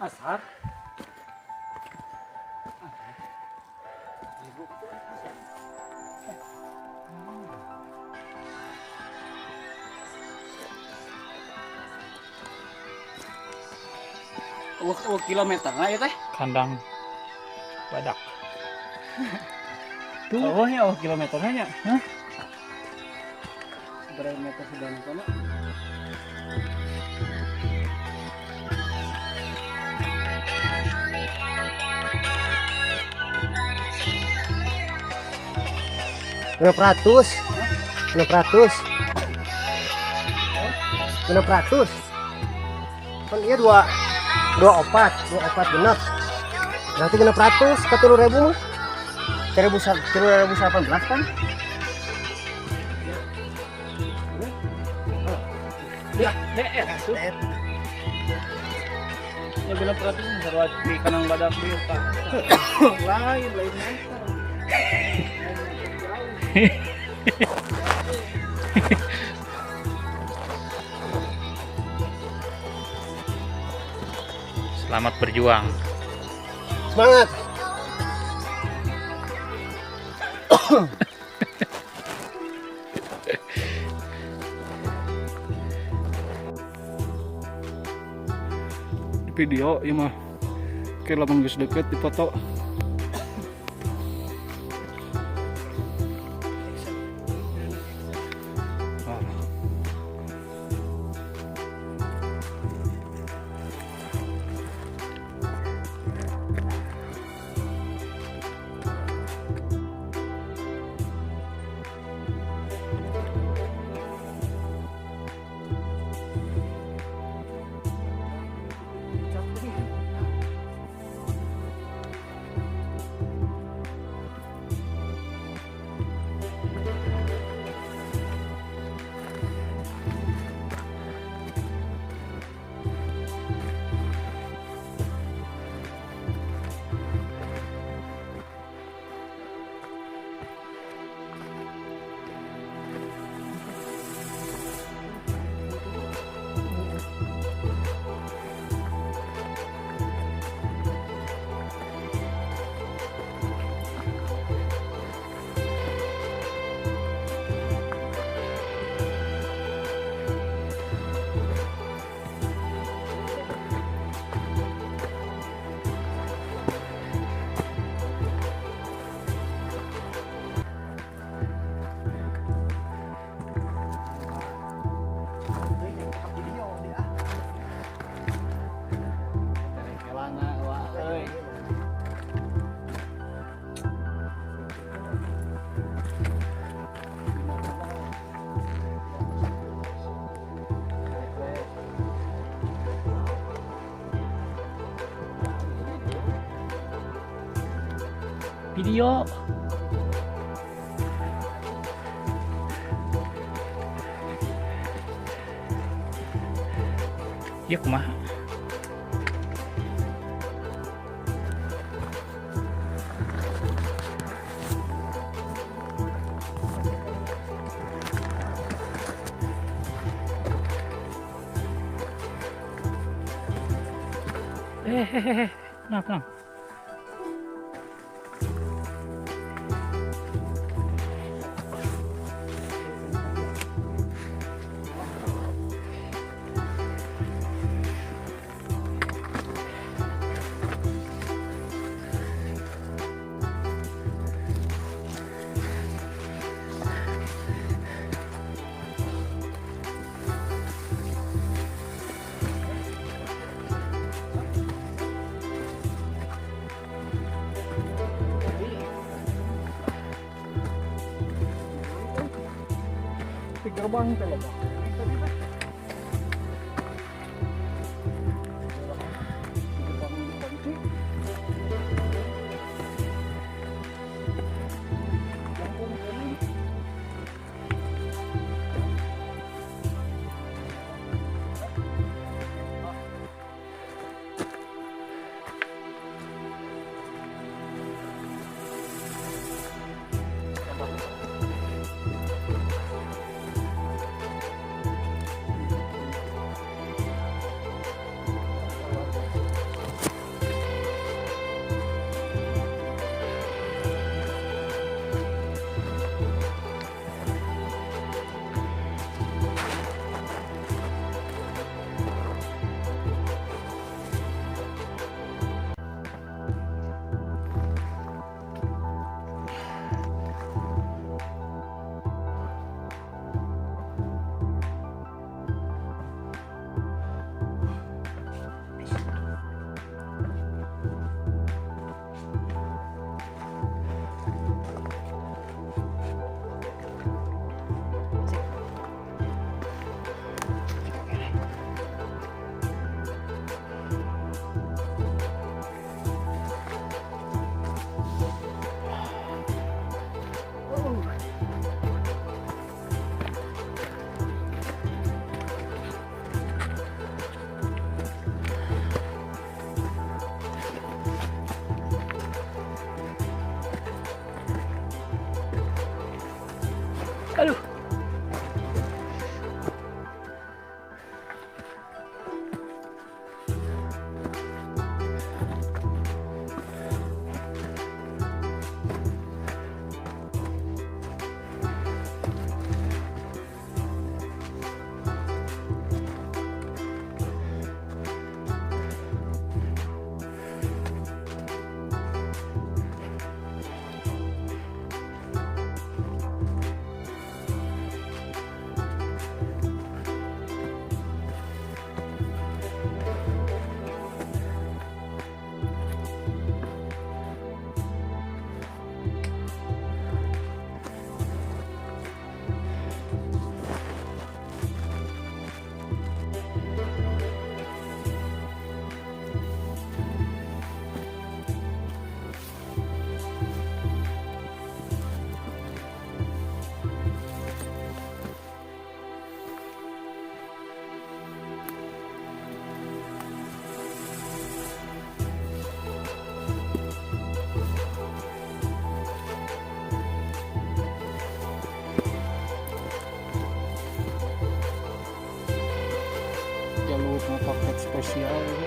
Asar. Wah, kilometer nah ya teh kandang badak. Tuh. Oh ya, oh kilometernya. Hah? Berapa meter sudah sana? Genep ratus, genep ratus, genep ratus. Kan iya dua, dua opat, dua opat genep. Berarti 600 ke 3.000 mah. 3018 kan? Ya, DR tuh. Ya 600 sarua di kandang badak di Pak. Lain lain meter. Selamat berjuang. Semangat. Di video ieu mah ke lamun geus deket dipoto. Ah. Kelana wah euy. Video. Ya kumaha? Eh, tenang, tenang. Di gerbang teh loba. Di gerbang dikunci. Langkung kuning. Disebut mah paket spesial gitu.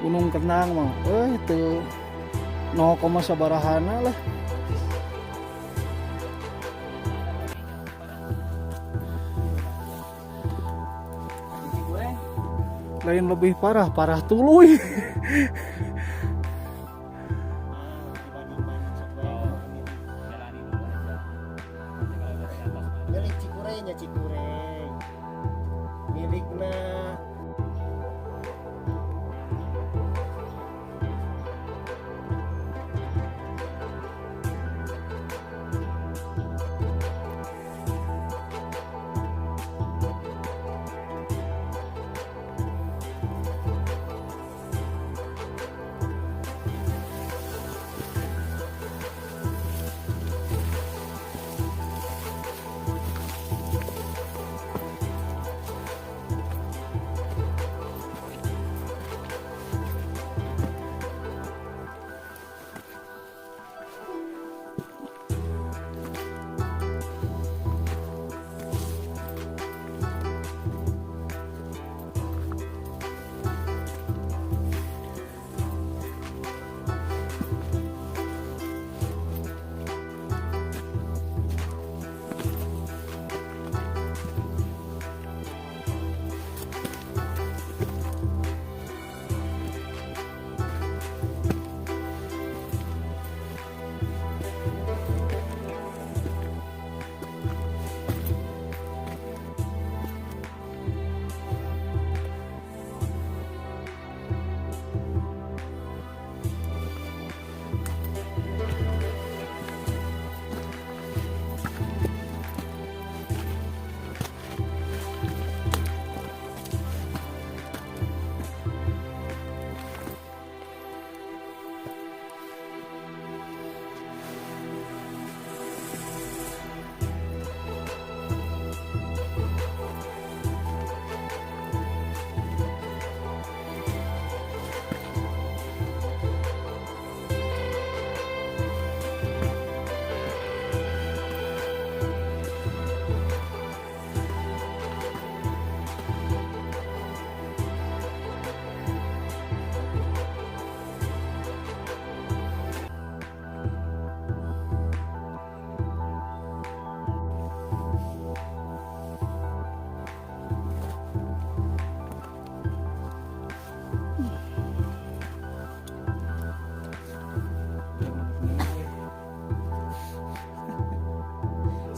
Gunung Kendang mah itu 0, sabarahana lah. Lain lebih parah, parah tuluy. Jalani dulu aja. Nanti kalau udah di atas mah. Milik Cikurei nya, Cikurei. Milikna.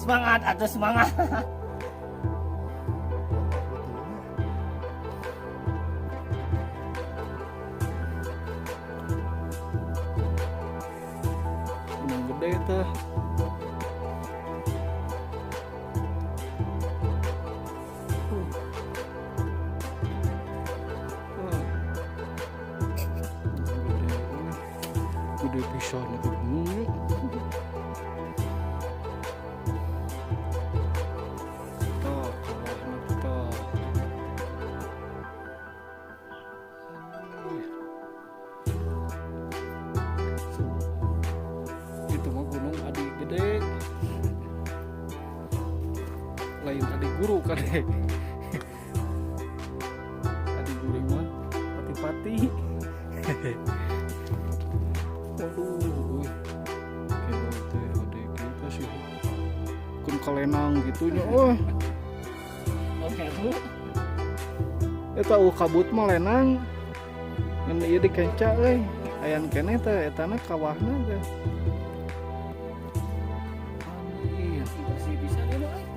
Semangat atau semangat. Gunung gede teh. Wah. Gede, gede pisan itu gunungnya. Tuh, kawahna tuh. Ih. Itu mah gunung Adi Gede, lain Adi Guru kan. Adi Guru mah pati-pati. Waduh euy. Kira teh ade kita sih kun kalenang gitu nya, oh. Oke, Bu. Eta eueuh kabut mah lenang, ngan ieu dikenca euy, ayan keneh teh etana kawahna teh. Anjir. Masih bisa dia, Boy.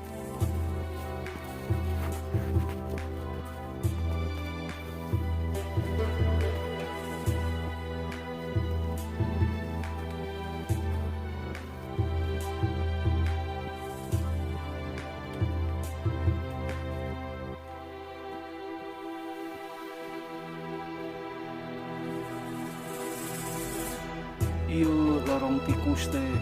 Ieu lorong tikus teh.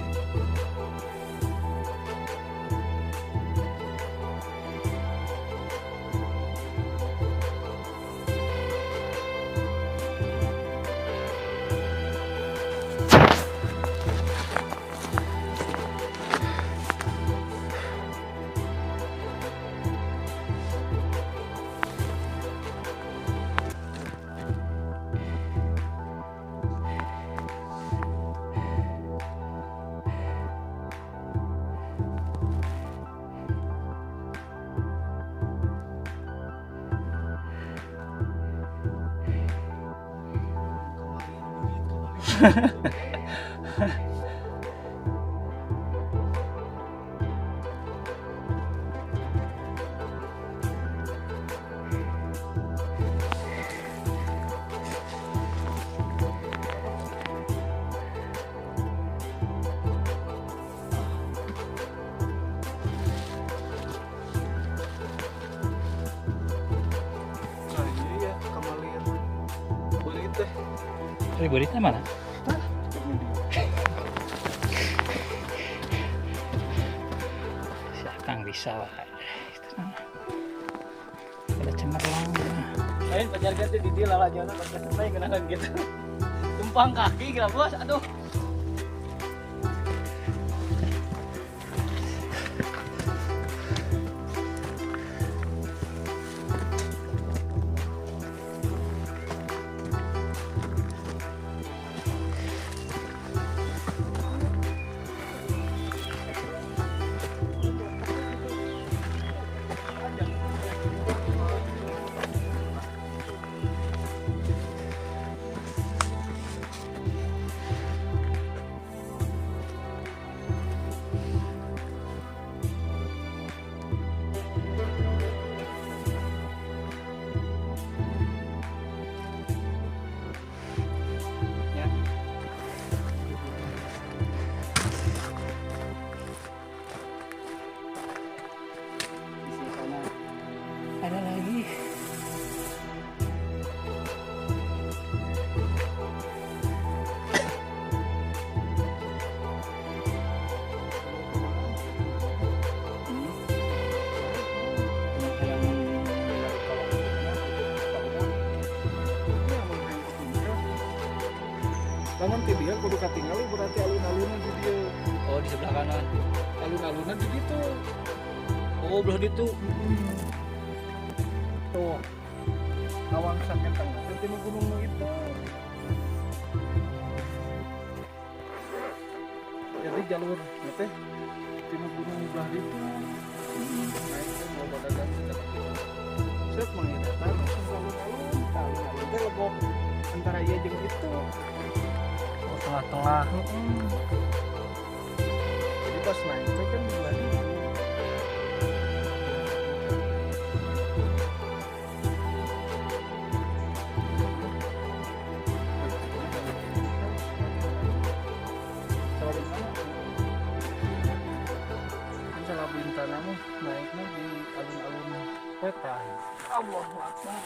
Buritnya mana? Si Akang bisa lah. Ada cemerlang. Lain pacar ganti di dia lalajona pacar sampai kenalan gitu. Tumpang kaki kira bos, aduh. Ada lagi. Lamun ti dieu kudu katingali berarti alun-alunan di dieu. Oh, di sebelah kanan. Alun-alunan di ditu. Oh, belah ditu. Tuh. Awang saketang teh tinu gunung nu itu. Jadi jalur teh tinu gunung belah ditu. Naik teh mau badagan segala gitu. Set mangidata langsung ke alun-alun. Tah alun-alun teh legok antara ieu jeung itu. Oh, tengah-tengah. Jadi pas naik teh kan di belah ditu. Naiknya di alun-alun peta. Allahu Akbar.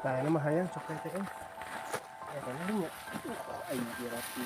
Nah, ini mah hayang coklat teh. Ya kan nya. Aing dirati.